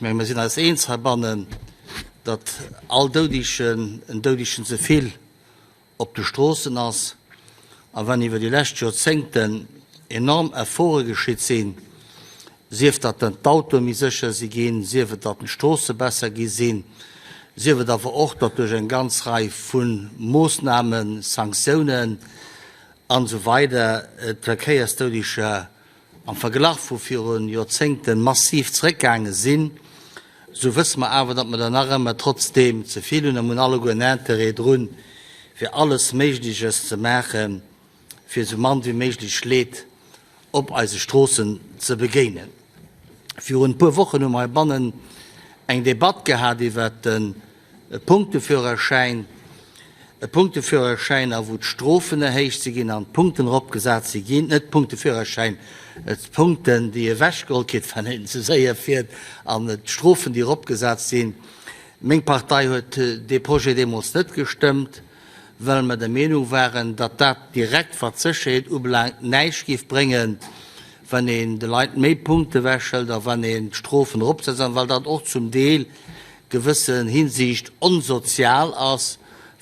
Ech menge mir sinn eis eens heibannen, datt all Doudegen en Doudegen ze vill op de Stroossen ass. A wann iwwer déi lescht Joerzéngten enorm Efforte geschitt sinn, sief datt dann d'Autoe méi sécher si ginn, sief et datt d'Stroosse besser gi sinn, sief et awer och, datt duerch eng ganz Rei vu Moossnamen, Sanktiounen an esou weider d'Verkéiersdoudeger am Verglach vu viru Joerzéngte massiv zeréckgaange sinn, esou wësse mer awer, datt mer der nach ëmmer trotzdeem ze vill hunn a mir hunn alleguer en Intérêt drun, fir alles Méigleches ze maachen, fir esou mann wéi méiglech Leed op eise Stroossen ze begéinen. Virun e puer Wochen hu mer heibannen eng Debatt gehat iwwert de Punkteführerschäin, e Punkteführerschäin, a wou d'Strofen erhéicht si ginn an d'Punkten eropgesat si ginn, net d'Punkteführerschäin, d'Punkten, déi ewechgeholl kritt, wann een ze séier fiert, an d'Strofen, déi eropgesat sinn. Meng Partei huet dee Projet deemools net gestëmmt, well mer der Meenung waren, datt dat direkt, wat d'Sécherheet ubelaangt, näischt géif bréngen, wann een de Leit méi Punkte ewechhëlt a wann een d'Strofen eropsetzt, an well dat och zum Deel gewëssen Hinsicht onsozial ass,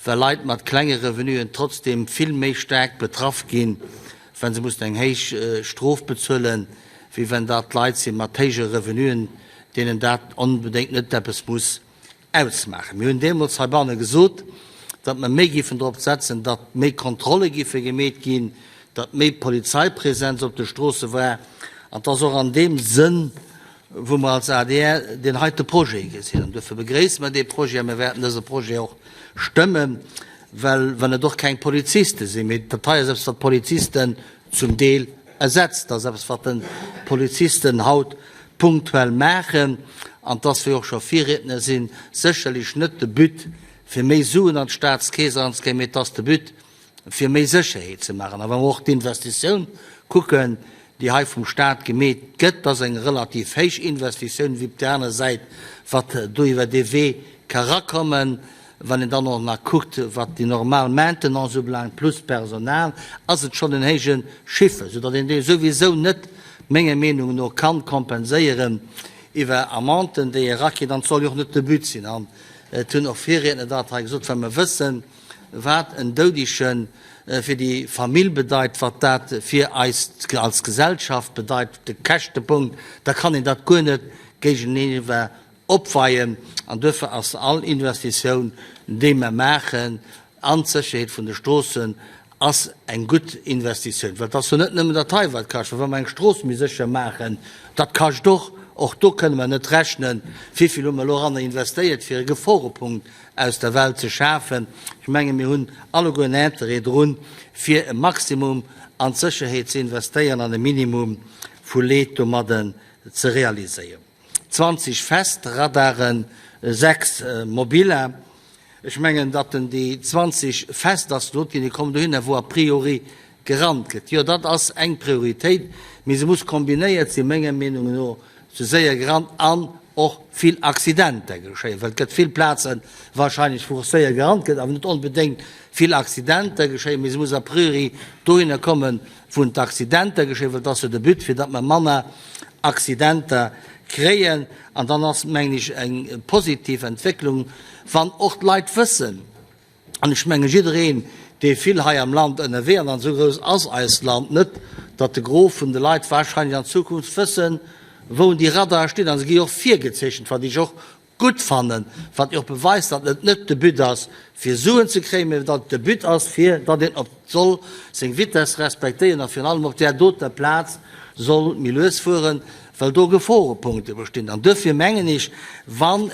well Leit mat klenge Revenuen trotzdeem vill méi staark betraff ginn, wa se mussen eng héich Strof bezuelen, wéi wann dat Leit si mat héije Revenuen, deenen dat onbedéngt net eppes muss ausmaachen. Mir hunn deemools heibanne gesot, datt mer méi géifen drop setzen, datt méi Kontrolle géife gemeet ginn, datt méi Polizeipräsenz op de Stroosse war, an 't ass och an deem Sënn, wou mer als adr deen heite Projet gesinn. An duerfir begréisse mer dee Projet a mir wäerten dëse Projet och stëmmen, well wann et och keng Poliziste sinn, mee dat hei ass eppes, wat d'Polizisten zum Deel ersetzt, dat ass eppes, wat d'Polizisten haut punktuell maachen, an 't ass, wéi och scho Virriedner sinn, sécherlech net de But, fir méi Suen an d'Staatskeess eranzekréien, mee 't ass de But, fir méi Sécherheet ze maachen. A wa mer och d'Investitioun kucken, déi hei vum Stat gemeet gëtt, dat ass eng relativ héich Investitioun, wéi op där aner Säit, wat do iwwer dee Wee ka rakommen. Wann een dann och nach kuckt, wat déi normal Maintenance ubelaangt, plus d'Personal, ass et schonn en héije Chiffre, soudatt een dee souwisou net, menger Meenung no, kann kompenséieren iwwer Amenden, déi ee rakritt. An et soll jo och net de But sinn, an et hunn och Virriedner dat hei gesot, wa mer wëssen, wat en Doudege fir déi Famill bedeit, wat dat fir eis als Gesellschaft bedeit, de Käschtepunkt, da kann een dat guer net géigeniwwer opweien. An duerfir ass all Investitioun, déi mer maachen an d'Sécherheet vun de Stroossen, ass eng gutt Investitioun. Well et ass jo net nëmmen dat hei, wat kascht. Well wa mer eng Strooss méi sécher maachen, dat kascht och. Och do kënne mer net rechnen, wéivill hu mer elo eranner investéiert, fir e Geforepunkt aus der Welt ze schafen. Ech menge mir hunn alleguer en Interêt drun, fir e Maximum an d'Sécherheet ze investéieren an e Minimum vu Leed domadden ze realiséieren. 20 fest Radaren, 6 mobiller. Ech mengen, datt en déi 20 fest ass gesot ginn, déi kommen dohinner, wou a priori gerannt gëtt. Jo, dat ass eng Prioritéit, mee se muss kombinéiert sinn, menger Meenung no, ze séier gerannt an och vill Accidenter geschéien, well et gëtt vill Plazen wahrscheinlech, wou och séier gerannt gëtt, awer net onbedéngt vill Accidenter geschéien, mee se muss a priori dohinner kommen, wou d'Accidenter geschéien, well et ass jo de But, fir datt mer manner Accidenter kréien. An dann ass, mengen ech, eng positiv Entwécklung, wann och d'Leit wëssen, An ech menge jiddereen, dee vill hei am Land ënnerwee, an esou grouss ass eist Land net, datt de Gros vun de Leit wahrscheinlech an Zukunft wëssen, wou déi Radare stinn. A se gi jo och virgezeechent, wat ech och gutt fannen, wat jo och beweist, datt et net de But ass, fir Suen ze kréien, mä datt et de But ass, fir datt een op soll seng Vitess respektéieren a virun allem op där doter Plaz soll méi lues fueren, well do Geforepunkte bestinn. An duerfir mengen ech, wann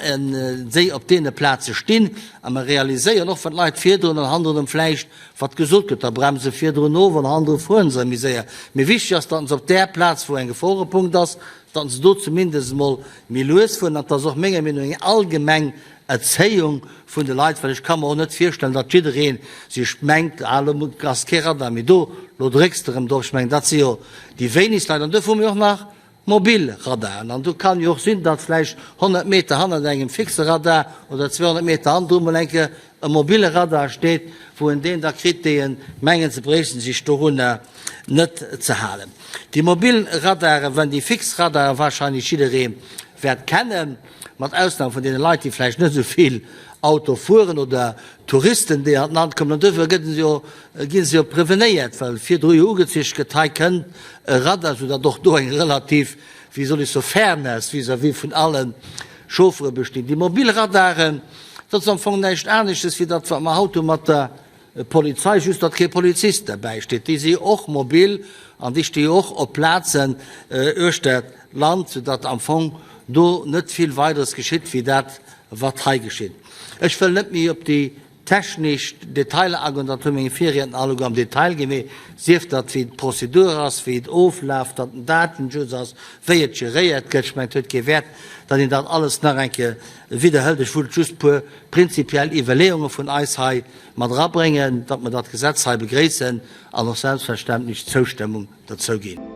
déi op deene Plaze stinn, a mer realiséieren och, wann d'Leit virdrun an hannendrun ëm vläicht wat gesot gëtt, da bremse se virdrun of an hannendru fuere se méi séier. Mee wichteg ass, datt se op där Plaz, wou eng Geforepunkt ass, datt se do zumindest emol méi lues fueren. An et ass och menger Meenung no eng allgemeng Erzéiung vun de Leit, well ech ka mer och net virstellen, datt jidderee sech mengt, ah lo ass kee Radar méi do, lo drécks de erëm drop. Ech mengen, dat si jo déi wéinegst Leit. An duerfir hu mir och nach mobil Radaren. An do kann jo och sinn, datt vläicht 100 Meter hannert engem fixe Radar oder 200 Meter hannendru mol eng Kéier e mobile Radar steet, wou en deen da kritt, dee en mengen, se bréichten sech dorunner net ze halen. Déi mobil Radaren, wenn déi fix Radare wahrscheinlech jidderee. wäert kennen, mat Ausnam vun deene Leit, déi vläicht net esou vill Auto fueren oder Touristen, déi an d'Land kommen. An duerfir gëtt se jo, gi se jo prevenéiert, well virdru jo ugezeechent gëtt, hei kënnt e Radar, soudatt och do eng relativ, wéi soll ech soen, Fairness vis-à-vis vun alle Chauffere besteet. Déi mobil Radaren, dat ass am Fong näischt aneschtes wéi dat, wat mer haut hu mat der Polizei, just datt kee Polizist derbäi steet. Déi si och mobil an déi sti jo och op Plazen uechter d'Land, soudatt am Fong do net vill Weideres geschitt wéi dat, wat hei geschitt. Ech wëll net méi op déi technesch Detailer agoen, dat hu meng Virriedner alleguer am Detail ginn, mee sief dat wéi d'Prozedur ass, wéi et oflaaft, datt den Datenschutz ass, wéi et geréiert gëtt. Ech mengen, et huet kee Wäert, datt een dat alles nach eng Kéier widderhëlt. Ech wollt just e puer prinzipiell Iwwerleeunge vun eis hei mat erabréngen, datt mer dat Gesetz hei begréissen an och selbstverständlech d'Zoustëmmung dozou ginn.